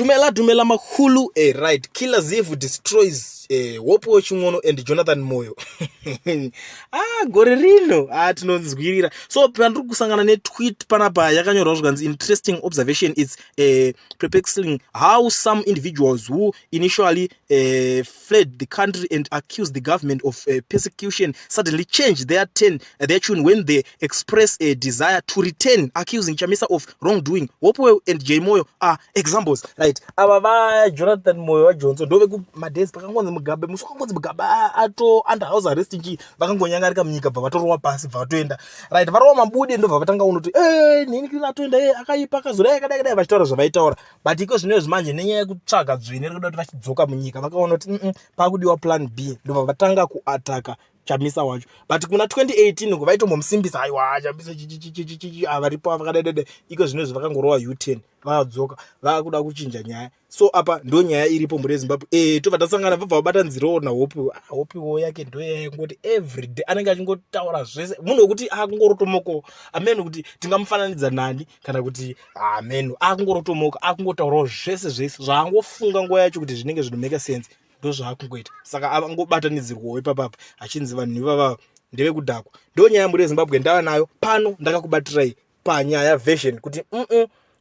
Dumela, dumela makhulu. Right, Killer Zivhu destroys Hopewell Chin'ono and Jonathan Moyo. Ah, gore rino, ah, tinonzwirira. So pandiri kusangana netweet panapa yakanyorwa zvikanzi, "Interesting observation. It's perplexing how some individuals who initially fled the country and accused the government of persecution suddenly change their tune when they express a desire to return, accusing Chamisa of wrongdoing. Hopewell and J Moyo are examples." Right, ava vaJonathan Moyo, vaJohnson, ndovekumadhesi pakangonzi Mugabe, musi wakangonzi Mugabe ato under house arrest nchi, vakangonyangarika munyika, bva vatorova pasi, bva vatoenda. Right, varova mabude, ndobva vatanga unoti nini kini atoenda, akaipa, akazodai, akadai kadai, vachitaura zvavaitaura. But iko zvinezvi manje, nenyaya yekutsvaga dzvene rekuda kuti vachidzoka munyika, vakaona kuti pakudiwa plan B, ndobva vatanga kuataka Chamisa wacho. But kuna 2018 uko vaitombomusimbisa, aiwa, Chamisa chichichichichi, avaripo vakadadada. Iko zvinezvi vakangorova U10, vakadzoka, vakuda kuchinja nyaya. So apa ndo nyaya iripo mhuri yeZimbabwe. Tobva tasangana, vabva vabatanzirawo naHope. Ah, Hopewo yake ndo yayangoti everyday anenge achingotaura zvese, munhu wekuti akungorotomoko ameno kuti tingamufananidza nani kana kuti ameno akungorotomoka, akungotaurawo zvese zvese zvaangofunga nguva yacho kuti zvinenge zvinomake sense, ndo zvaakungoita. Saka angobatanidzirwawo ipapapa achinzi vanhu ivava ndevekudhakwa. Ndo nyaya mhuri yeZimbabwe ndava nayo pano, ndakakubatirai panyaya version kuti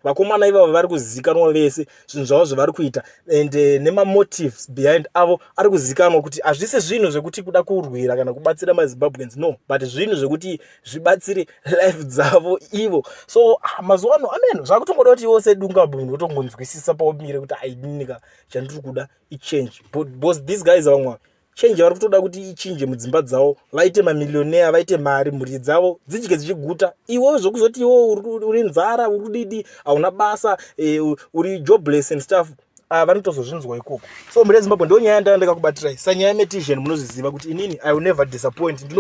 vakomana ivava vari kuzivikanwa vese, zvinhu zvavo zvavari kuita and nemamotives behind avo ari kuzivikanwa kuti hazvisi zvinhu zvekuti kuda kurwira kana kubatsira maZimbabweans, no, but zvinhu zvekuti zvibatsire life dzavo ivo. So ah, mazuva ano amen zvakutongoda kuti iwo sedunga munhu wotongonzwisisa paumire kuti aininika chandiri kuda ichange, because these guys, vamwe change vari kutoda kuti ichinje mudzimba dzavo, vaite mamillionaire, vaite mari, mhuri dzavo dzidye dzichiguta. Iwewe zvokuzoti iwewe uri nzara, uri kudidi, hauna basa, uri jobless and stuff, ah, vanotozozvinzwa ikoko. So mhuri yeZimbabwe, ndo nyaya yandanga ndakakubatirai sanyaya yemetisian. Munozviziva kuti inini I will never disappoint. Ndino